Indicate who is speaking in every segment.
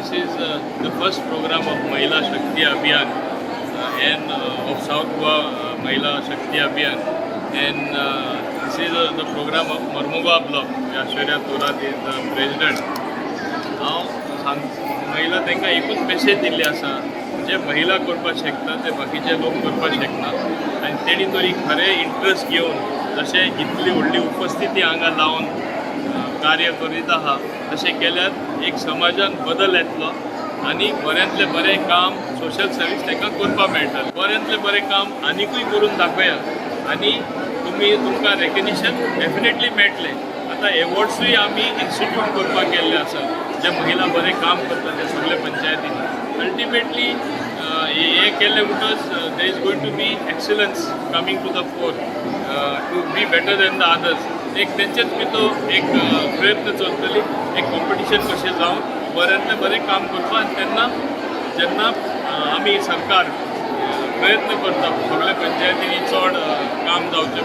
Speaker 1: This is the first program of Mahila Shakti Abhiyan and of South Goa Mahila Shakti Abhiyan, and this is the program of Mormugao block. Aishwarya Thorat is the president. हांव सांग महिला तांकां एकूच message दिल्ली आसा, जे महिला करपाक शकता ते बाकीचे लोक करपाक शकना आनी तेणी तरी खरें इंट्रस्ट घेवन जशें इतली व्हडली उपस्थिती हांगा लावन कार्य करीत आहा, तशें केल्यार एक समाजान बदल येतलो आनी बऱ्यांतलें बरें काम, सोशल सर्वीस तांकां करपाक मेळटलें. बऱ्यांतलें बरें काम आनिकूय करून दाखया आनी तुमी तुमकां रेकग्निशन डेफिनेटली मेळटलें. आतां एवॉर्ड्सूय आमी इन्स्टिट्यूट करपाक गेल्ले आसा, जे महिला बरें काम करता ते सगळे पंचायतींनी. अल्टिमेटली हें केलें म्हणटच there is going to be excellence coming to the fore, to be better than the others. एक तेंचेच भितर एक प्रयत्न चलतली, एक कॉम्पिटिशन कशें जावन बऱ्यांतलें बरें काम करपाक. आनी तेन्ना जेन्ना आमी सरकार प्रयत्न करता सगळ्या पंचायतींनी चड काम जावचें,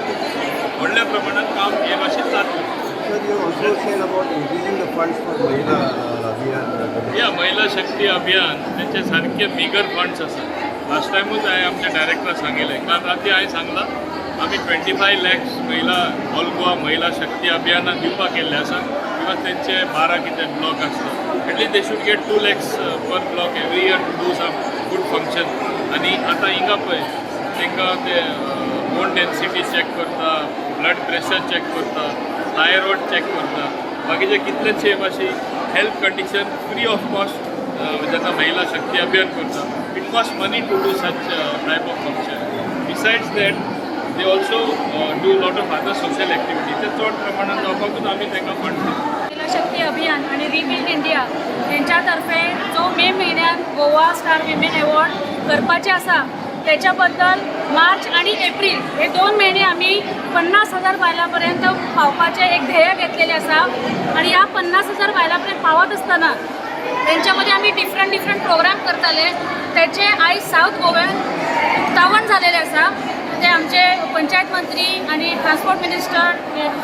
Speaker 1: व्हडल्या प्रमाणात काम हे भाशेन जातलें.
Speaker 2: Sir, you also said about increasing the funds for Mahila Abhiyan.
Speaker 1: या, महिला शक्ती अभियान तेंचे सारके बिगर फंड्स आसात. लास्ट टायमूच हांवें आमच्या डायरेक्टराक सांगिल्लें, काल राती हांवें सांगलां, आमी 25 लॅक्स महिला ऑल गोवा महिला शक्ती अभियानाक दिवपाक केल्ले आसा, because तेंचे 12 कितें ब्लॉक आसता. At least they should get 2 lakhs per block every year to do some good function. आनी आतां हिंगा पळय, तांकां ते बोन डेन्सिटी चॅक करता, ब्लड प्रेशर चॅक करता, थायरॉयड चॅक करता, बाकीचे कितलेशे अशी health condition free of cost. जेन्ना महिला शक्ती अभियान करता, it cost money to do such type of function. Besides that, they also do lot of other social activity. ते चड प्रमाणात जावपाकूच आमी तांकां फंड दिता.
Speaker 3: महिला शक्ती अभियान आणि रिबिल्ड इंडिया यांच्यातर्फे जो मे महिन्यात गोवा स्टार विमेन अवॉर्ड करपाचे आसा, त्याच्याबद्दल मार्च आणि एप्रिल हे 2 महिने आम्ही 50,000 बायलांपर्यंत पावपाचें एक ध्येय घेतलेलें आसा. आणि ह्या 50,000 बायलां पर्यंत पावत आसतना तेंच्यामध्ये आमी डिफरंट डिफरंट प्रोग्राम करताले. त्याचे आयज सावथ गोव्यान उक्तावण झालेले आसा. ते आमचे पंचायत मंत्री आणि transport minister,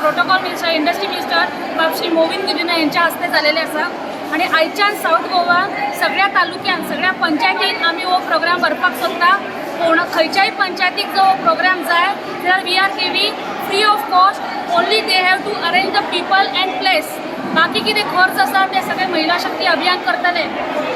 Speaker 3: protocol minister, industry minister बाब श्री मॉवीन गुदिन्हो यांच्या हस्ते झालेले आसा. आणि आयच्यान सावथ गोवा सगळ्या तालुक्यान, सगळ्या पंचायतीन आमी हो प्रोग्राम व्हरपाक सोदता. पूण खंयच्याय पंचायतीक जो प्रोग्राम जाय जाल्यार we are giving free of cost. Only they have to arrange the people and place. बाकी कितें खर्च आसा ते सगळे महिला शक्ती अभियान करतले.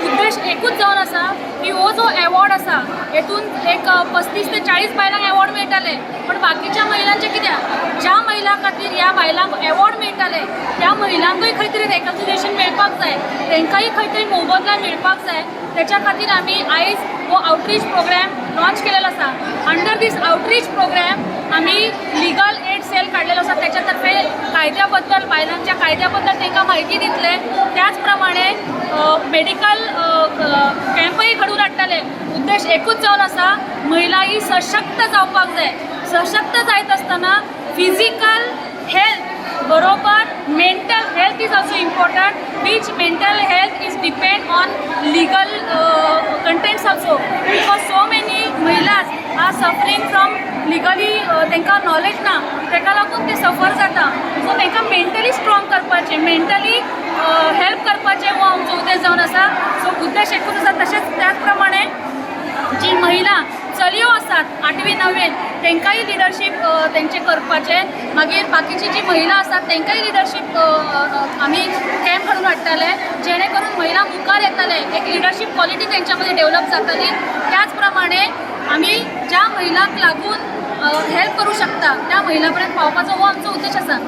Speaker 3: उद्देश एकूच जावन आसा की हो जो एवॉर्ड आसा, हेतून एक 35 ते 40 बायलांक एवॉर्ड मेळटाले, पण बाकीच्या महिलांचे कित्याक? ज्या महिलां खातीर ह्या बायलांक एवॉर्ड मेळटाले, त्या महिलांकूय खंय तरी रेकग्निशन मेळपाक जाय, तांकांय खंय तरी मोबदला मेळपाक जाय. त्याच्या खातीर आमी आयज हो आउटरीच प्रोग्राम लॉन्च केलेलो आसा. अंडर दीस आउटरीच प्रोग्राम आमी लिगल एड सेल काडलेलो आसा. त्याच्या तर्फे कायद्या बद्दल, बायलांच्या कायद्या बद्दल तांकां म्हायती दितले. त्याच प्रमाणे मेडिकल कॅम्पय घडोवन हाडटले. उद्देश एकूच जावन आसा, महिला ही सशक्त जावपाक जाय. सशक्त जायत आसतना फिजिकल हेल्थ बरोबर mental health is also important, which mental health is depend on legal contents also, because so many महिलास are suffering from legally. तांकां नॉलेज ना, ताका लागून ते सफर जाता. सो तांकां मेंटली स्ट्रॉंग करपाचें, मेंटली हेल्प करपाचें हो आमचो उद्देश जावन आसा. सो उद्देश एकूच आसा. तशेंच त्याच प्रमाणे जी महिला, चलयो आसात आठवी णवेन, तांकांय लिडरशीप तेंचें करपाचें. मागीर बाकीची जी महिला आसात, तांकांय लिडरशीप आमी कॅम्प घडोवन हाडटाले, जेणे करून महिला मुखार येतले, एक लिडरशीप क्वॉलिटी तेंच्या मदीं डेवलप जातली. त्याच प्रमाणे आमी ज्या महिलांक लागून हेल्प करूं शकता, त्या महिला पर्यंत पावपाचो हो आमचो उद्देश आसा.